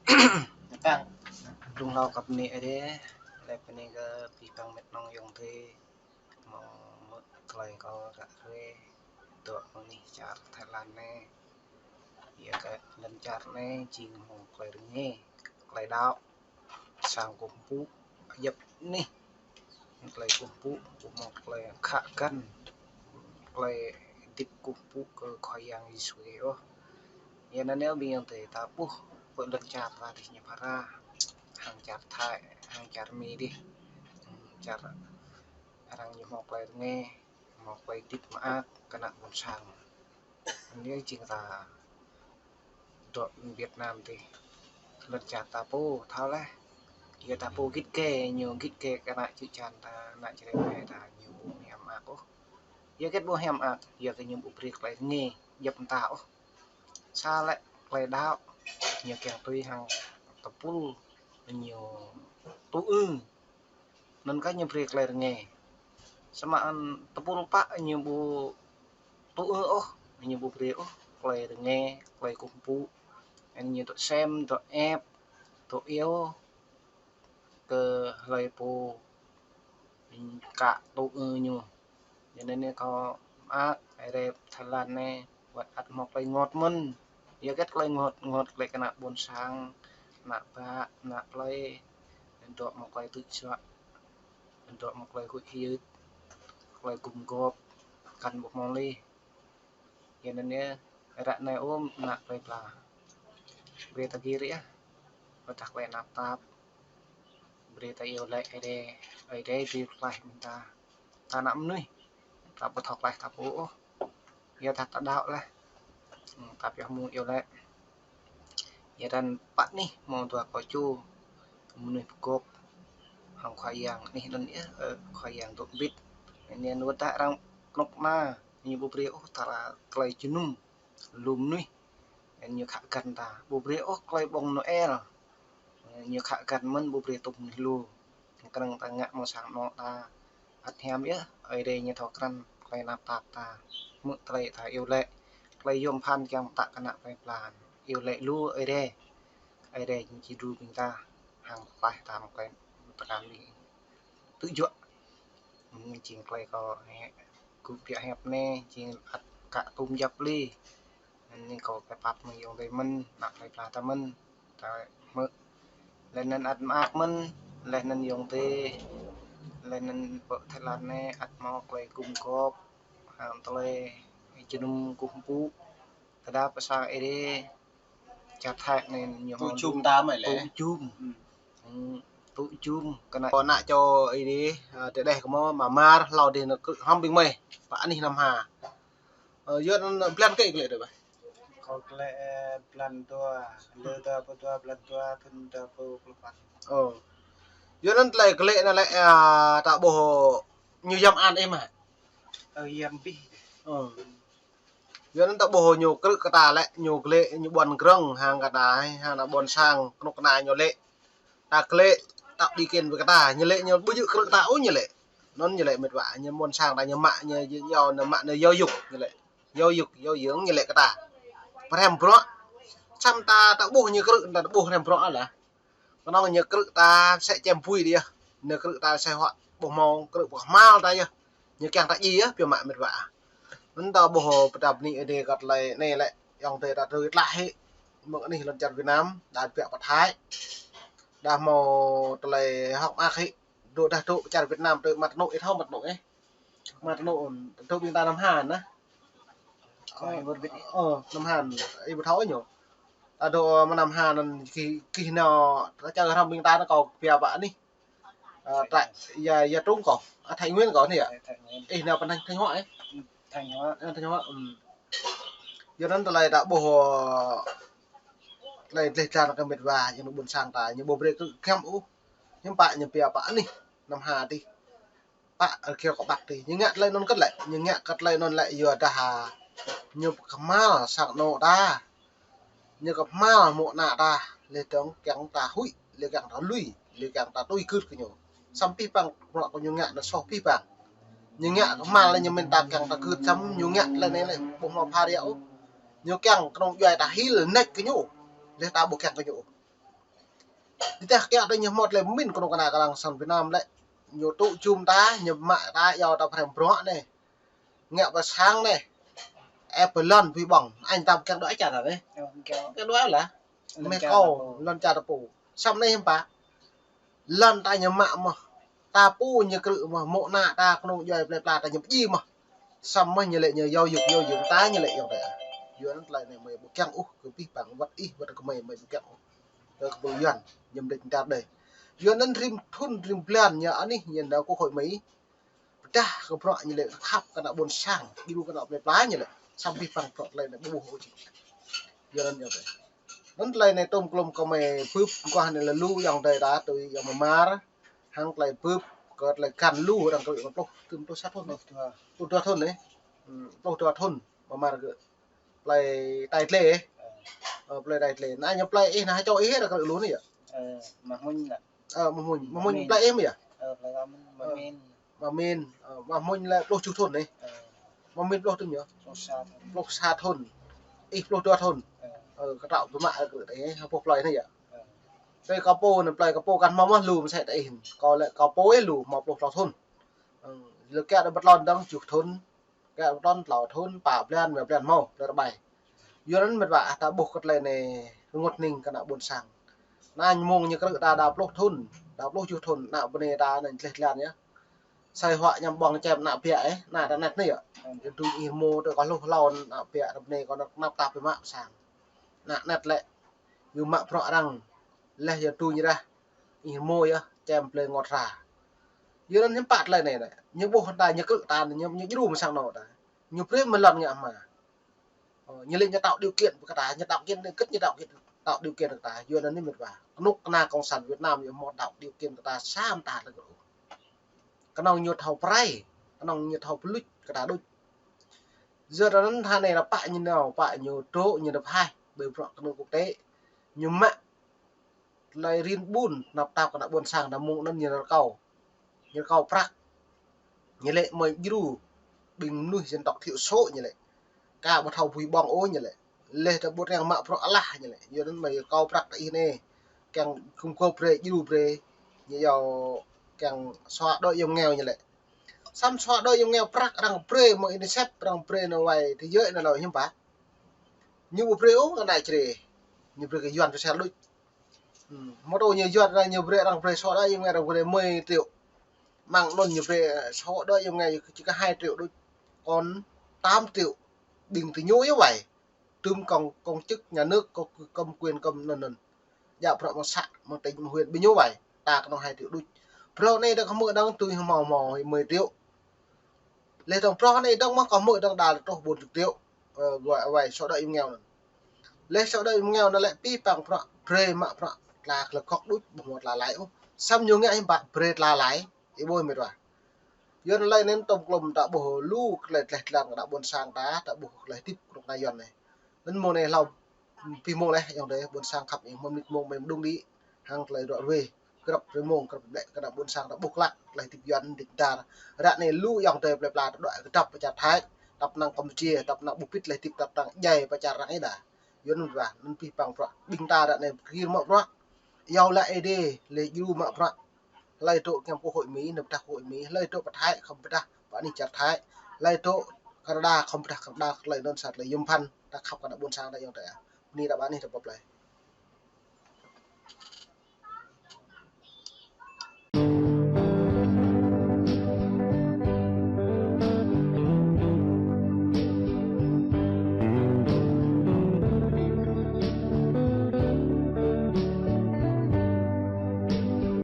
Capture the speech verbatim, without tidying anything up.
Păng. Rŭng hlâo kơ bơni Ơi Adai, laih bơni kơ abih bang met nong yŏng tơi, hmâo mơ̆ tơlơi kâo ră ruai, dŏ mơ̆ng anih čar Thái Lan anai. Yua kơ lŏn čar anai jing hmâo tơlơi rơngai, tơlơi đaŏ. Sang kơkuh pơpŭ, djŏp anih. Tơlơi kơkuh pơpŭ, ƀu hmâo tơlơi khă kăn, tơlơi hơdip kơkuh pơpŭ kơ Khua Yang Yêsu Krist ôh. Yua anŭn yơh ƀing yŏng tơi ta ƀuh, ƀơi lŏn čar ta dih ñu phara, hăng čar Thái, hăng čar Mi dih, čar arăng ñu hmâo tơlơi rơngai, hmâo tơlơi hơdip mơak kơ ană ƀôn sang. Anai jing ta dŏ Việt Nam dih. Lŏn čar ta pô thâo laih. Yua ta pô git gai, ñu git gai kơ ană čư̆ čan ta, ană čơrơmai ta, ñu ƀu hiam mơak ôh. Yua hơget ƀu hiam mơak, yua kơ ñu ƀu brơi tơlơi rơngai djŏp mơta ôh. Sa lĕ tơlơi đaŏ, ñu kiăng tui hăng tơpul ñu tŭ ư. Anŭn kah ñu brơi tơlơi rơngai. Samơ̆ tơpul pă ñu ƀu tŭ ư ôh, ñu ƀu brơi ôh tơlơi rơngai, tơlơi kơkuh pơpŭ. Anŭn ñu dŏ sem, dŏ ĕp, dŏ iâu kơ hlơi pô kă tŭ ư ñu. Yua anŭn yơh kâo mơak, Ơi Adai Thái Lan anai, wơ̆t ăt hmâo tơlơi rơngot mơ̆n. Yua hơget tơlơi rơngot, rơngot tơlơi kơ ană ƀôn sang, ană bă, ană plơi, dŏ hmâo tơlơi tŭ juă, dŏ hmâo tơlơi huĭ hyưt, tơlơi gum gôp, kăn ƀu hmâo lih. Yua anŭn yơh, ră anai ôm ană plơi pla. Brơi ta gir yơh, ƀôdah tơlơi tơnap tap. Brơi ta iâu laĭ Ơi Adai, Ơi Adai brơi tơlơi ƀing ta. Ta ană mơnuih, ta ƀu thâo tơlơi ta pô ôh. Yua dah ta đaŏ laih. Hmm, ta pioh mơ̆ iâu laĭ. Yua anŭn pă anih hmâo dua kơ čô mơnuih pơgop hăng Khua Yang anih anŭn yơh, ơ, Khua Yang dŏ hơbĭt. Anŭn yơh wơ̆t dah arăng kơnuk kơna, ñu ƀu brơi ôh ta tơlơi jơnum lu mơnuih. Ñu khă găn ta, ƀu brơi ôh tơlơi ƀơ̆ng Noel. Ñu khă găn mơ̆n ƀu brơi tŭm mơnuih lu. Kơnơ̆ng ta ngă mơ̆ng sang anŏ ta ăt hiam yơh, Ơi Adai ñu thâo krăn tơlơi tơnap tap ta. Hmư̆ tơlơi ta iâu laĭ, tơlơi yôm phăn kiăng pơtă kơ ană plơi pla. Iâu laĭ lu Ơi Adai. Ơi Adai ñu či djru ƀing ta, hăng pơklaih ta mơ̆ng tơlơi tơngan ƀing tŭ juă. Anŭn jing tơlơi kâo hĕ, kơ biă hiăp anai, jing ăt kă tŭm djŏp lih. Anŭn kâo kơ pap mơ̆ng yŏng tơi mơ̆n, ană plơi pla ta mơ̆n, ta hmư̆. Laih anŭn ăt mơak mơ̆n, laih anŭn yŏng tơi, laih anŭn pơ Thái Lan anai ăt hmâo tơlơi gum gôp, hăng tơlơi jơnum kơkuh pơpŭ. Tơdah pơ sang Ơi Adai, čar Thái anai ñu tŭ jum ta mơ̆ lĕ. Tŭ jum. Hmm. Hmm, tŭ jum kơ ană. Kơ ană čô Ơi Adai, ơ, tơdeh kơ mơ̆, mơmar, hlâo dih anŭn krư̆ hrŏm ƀing mơi. Pă anih năm ha. Ơ, yua anŭn blan kơ glaĭ dih ƀă. Kâo glaĭ, ơ, blan dua, lơ dua pluh dua blan dua, thŭn dua rơbâo pluh păn. Ơ. Yua anŭn tơlơi glaĭ anŭn lĕ, ơ, ta ƀuh ñu yăm an ih mơ̆. Ơ, yăm abih. Ơ. Yua anŭn ta ƀuh ñu krư̆ kơ ta lĕ, ñu glaĭ, ñu ƀuăn grơ̆ng hăng kơ ta, hăng ană ƀôn sang, kơnuk kơna ñu lĕ. Ta glaĭ, ta đi kơnang ƀing ta, ñu lĕ, ñu ƀu djơ̆ krư̆ ta ôh ñu lĕ. Anŭn ñu lĕ met wa, ñu ƀôn sang ta ñu mă, ñu, ñu, ñu mă, ñu giáo dục, ñu lĕ. Giáo dục, giáo dưỡng ñu lĕ kơ ta. Pơhrăm bruă. Samơ̆ ta, ta ƀuh ñu krư̆, ta ƀuh pơhrăm bruă lah. Kơnơ̆ng ñu krư̆ ta sĕ čem bui dih yơh. Ñu krư̆ ta sĕ huă ƀu hmâo, krư̆ ƀu hmâo ta yơh. Ñu kiăng ta djai yơh, biă mă met wa. Anŭn ta ƀuh pơtă bơni Ơi Adai kơ tơlơi anai lĕ, yŏng tơi ta tui tlaih hĭ. Mơ̆ng anih lŏn čar Việt Nam, đa biă pơ Thái. Đa hmâo tơlơi hơ̆k mơak hĭ. Dŏ dah dŏ pơ čar Việt Nam tui mă tơnŭ ih thâo mă tơnŭ ih. Mă tơnŭ, tơnŭ ƀing ta năm ha anŭn. Ơ, năm ha anŭn, ih ƀu thâo ñu. Ta dŏ mă năm ha anŭn, gih, gih nao, ta čar hrŏm ƀing ta anŭn kâo biă pă anih. Ơ, ta, ya, ya Trung kâo, ơ, Thái Nguyên kâo anai yơh. Ih nao pơ Thanh, Thanh Hóa ih. Thanh Hóa. Ơ, Thanh Hóa, ừm. Yua anŭn tơlơi ta ƀuh, ơ, tơlơi dleh dlan kơ met wa, yua anŭn ƀôn sang ta, ñu ƀu brơi kơ giăm ôh. Ñu pă, ñu biă pă anih, năm ha dih. Pă, ơ, kiăng kơ ƀă dih. Ñu ngă tơlơi anŭn kơt lĕ, ñu ngă kơ tơlơi anŭn lĕ, yua dah, ñu kơhma̱l sang anŏ ta. Ñu kơhma̱l mơ̆ ană ta, lĕ dong kiăng ta huĭ, lĕ kiăng ta lui, lĕ kiăng ta tui gưt kơ ñu. Samơ̆ abih bang bruă kơ ñu ngă anŭn soh abih bang. Ñu ngă kơhma̱l lĕ ñu mĭn ta kiăng ta gưt samơ̆ ñu ngă tơlơi anai lĕ ƀu hmâo pha ria ôh. Ñu kiăng kơnơ̆ng djuai ta hil nač kơ ñu. Lĕ ta ƀu kiăng kơ ñu ôh. Tơdah kiăng tơ ñu hmâo tơlơi pơmĭn kơnuk kơna kơ lăng sang Việt Nam lĕ. Ñu tŭ jum ta, ñu mă ta, yua ta pơhrăm bruă anai. Ngă pơ sang anai. Ĕp pơ lŏn pui ƀơ̆ng. Anh ta kiăng đuaĭ čar anai. Kiăng đuaĭ lah. Mĕ kâo, lŏn čar ta pô. Samơ̆ anai hiư̆m pă. Lŏn ta ñu mă mơ̆n. Ta pô ñu krư̆ mơ̆n, mơ̆ ană ta kơnung djuai plơi pla ta ñu pơjing mơ̆n. Samơ̆ ñu lĕ ñu yua yŭk, yua yŭk ta ñu lĕ yua ta. Yua anŭn tơlơi anai mơi ƀu kiăng ôh, kơ abih bang wơ̆t ih, wơ̆t kơ mơi, mơi ƀu kiăng ôh. Kơ kơ ƀu yuan, ñu mơdĕt ta đơi. Yua anŭn rĭm thŭn, rĭm blan ñu anih ñu nao kơ hội Mỹ. Pơdah kơ bruă ñu lĕ khăp kơ ană ƀôn sang, djru kơ ană plơi pla ñu lĕ. Samơ̆ abih bang bruă tơlơi anai ƀu ƀuh ôh či. Yua anŭn yua ta. Anŭn tơlơi anai tôm klôm kơ mơi bưp, kơ anai lĕ lu yua ta tui yua mơmar. Hăng tơlơi bưp, kơ tơlơi găn lu arăng kơ pluh, tơm pluh sa thŭn anai. Pluh dua thŭn anai. Hmm, pluh dua thŭn, mơmar kơ plơi tai tlê. Ơ, plơi tai tlê. Anai ñu plơi ih, anai čô ih arăng kơ lu anai yơh. Ơ, Mah Muñ lah. Ơ, Mah Muñ. Mah Muñ plơi ih mơ̆ yơh? Ơ, plơi Mah Muñ. Mah Min. Mah Min, ơ, Mah Muñ lĕ pluh tơjuh thŭn anai. Ơ. Mah Min pluh tơjuh yơh? Pluh sa thŭn. Pluh sa thŭn. Ih pluh dua thŭn. Ơ. Ơ, kơ trŏ tơmă kơ tơ ih, pluh plơi anai yơh. Ơ. Tơ kâo pô anai plơi kâo pô kăn hmâo mơ̆n lu mơsĕ tơ ih. Kâo lĕ kâo pô ih lu hmâo pluh klâo thŭn. Ơ, lĕ kiăng đa ƀơi lŏn dơ̆ng tơjuh thŭn. Kiăng ƀơi lŏn klâo thŭn, pă blan, rơma blan hmâo, plơi rơbai. Yua anŭn mĕt wa, ta ƀuh kơ tơlơi anai rơngot hning kơ ană ƀôn sang. Anai mơ̆ng ñu krư̆ ta đa pluh thŭn, đa pluh tơjuh thŭn, ană bơnai ta anai tleh tlan yơh. Sai huă ñăm ƀơ̆ng čem ană biă ih, ană ta anet anai yơh. Yua tui ih hmâo tơ kơ hluh hlâo ană biă ta bơnai kơ anŭn kơnăp ta pơmă pơ sang. Ană anet lĕ, yua mă bruă arăng, leh yua tui ñu rah, ih hmâo yơh, čem plơi ngot hra. Yua anŭn hiư̆m pă tơlơi anai lĕ. Ñu ƀuh ta, ñu krư̆ ta, ñu, ñu djru mơ̆ng sang anŏ ta. Ñu brơi mơ̆ lŏn ngă hma. Ơ, ñu lĕ ñu tạo điều kiện kơ ta, ñu tạo kiện, kơ ñu tạo kiện, tạo điều kiện kơ ta. Yua anŭn anai mĕt wa. Kơnuk kơna cộng sản Việt Nam ñu hmâo tạo điều kiện kơ ta sa mơta lĕ kơ. Kơnơ̆ng ñu thâo pơrai, kơnơ̆ng ñu thâo pơluč kơ ta đôč. Yua anŭn tha anai lĕ pă ñu nao, pă ñu dŏ, ñu nao pơhaih ƀơi bruă kơnuk quốc tế. Ñu mă tơlơi rin ƀun, tơnap tap kơ ană ƀôn sang ta mơ̆ng anŭn ñu rơkâo. Ñu rơkâo prăk. Ñu lĕ mơi djru ƀing mơnuih dân tộc thiểu số ñu lĕ. Ka ƀu thâo pui ƀơ̆ng ôh ñu lĕ. Leh ta ƀu kiăng mă bruă alah ñu lĕ. Yua anŭn mơi rơkâo prăk tơ ih anai. Kiăng gum gôp brơi, djru brơi. Ñu yua kiăng xóa đói giảm nghèo ñu lĕ. Samơ̆ xóa đói giảm nghèo prăk arăng brơi mơ̆ng UNICEF, arăng brơi nao wai thế giới nao lŏ hiư̆m pă. Ñu ƀu brơi ôh kơ ană Jrai. Ñu brơi kơ Yuan Sôsial đôč. Hmm, mơ̆ tơ ñu Yuan ñu brơi, arăng brơi xóa đói giảm nghèo arăng brơi mười triệu. Mơ̆ng anŭn ñu brơi, ơ, xóa đói giảm nghèo ñu či kơ hai triệu đôč. Còn tám triệu ƀing tơ ñu yơh wai. Tơm công, công chức nhà nước, công, công quyền, công anŭn anŭn. Djă bruă mơ̆ng să, mơ̆ng tỉnh, mơ̆ng huyện, ƀing ñu wai. Ta kơnơ̆ng hai triệu đôč. Bruă anai dơ̆ng kơ hmư̆ dơ̆ng tui hmâo hmâo mười triệu. Leh dơ̆ng bruă anai dơ̆ng mơ̆ kơ hmư̆ dơ̆ng đa truh bốn chục triệu. Ơ, wai, wai, xóa đói giảm nghèo anŭn. Leh xóa đói giảm nghèo anŭn lĕ abih bang bruă, brơi mă bruă, tla kơ lơkŏk đôč, ƀu hmâo tla lai ôh. Samơ̆ ñu ngă hiư̆m pă, brơi tla lai, ih ƀuh mĕt wa. Yua anŭn tơlơi anŭn tôm klôm ta ƀuh lu tơlơi tleh tlan kơ ană ƀôn sang ta, ta ƀuh tơlơi hơdip kơnuk kơna Yuan anai. Anŭn mơ̆ng anai hlâo abih mông leh, ayŏng adơi, ƀôn sang khăp, ayŏng mơ̆n mơnit mông mơi mơđung đĭ, hăng tơlơi ră ruai, grăp rơmông, grăp ƀlĕ kơ ană ƀôn sang ta ƀuh klă, tơlơi hơdip Yuan đĭ dar. Ră anai lu ayŏng adơi plơi pla ta đuaĭ kơdŏp pơ čar Thái, tăp năng Campuchia, tăp năng ƀu pĭt tơlơi hơdip, tăp năng djai pơ čar arăng ih đa. Yua anŭn wa, anŭn abih bang bruă, ƀing ta ră anai gir mă bruă, yua lĕ Ơi Adai, lĕ djru mă bruă. Hlơi dŏ kiăng kơ hội Mỹ, nao pơdah kơ hội Mỹ, hlơi dŏ pơ Thái, khŏm pơdah pơ anih čar Thái, hlơi dŏ Canada, khŏm pơdah Canada, tơlơi anŭn sa tơlơi yôm phăn, ta khăp kơ ană ƀôn sang ta ayŏng adơi. Bơni ta ƀă anih ta pơplơi.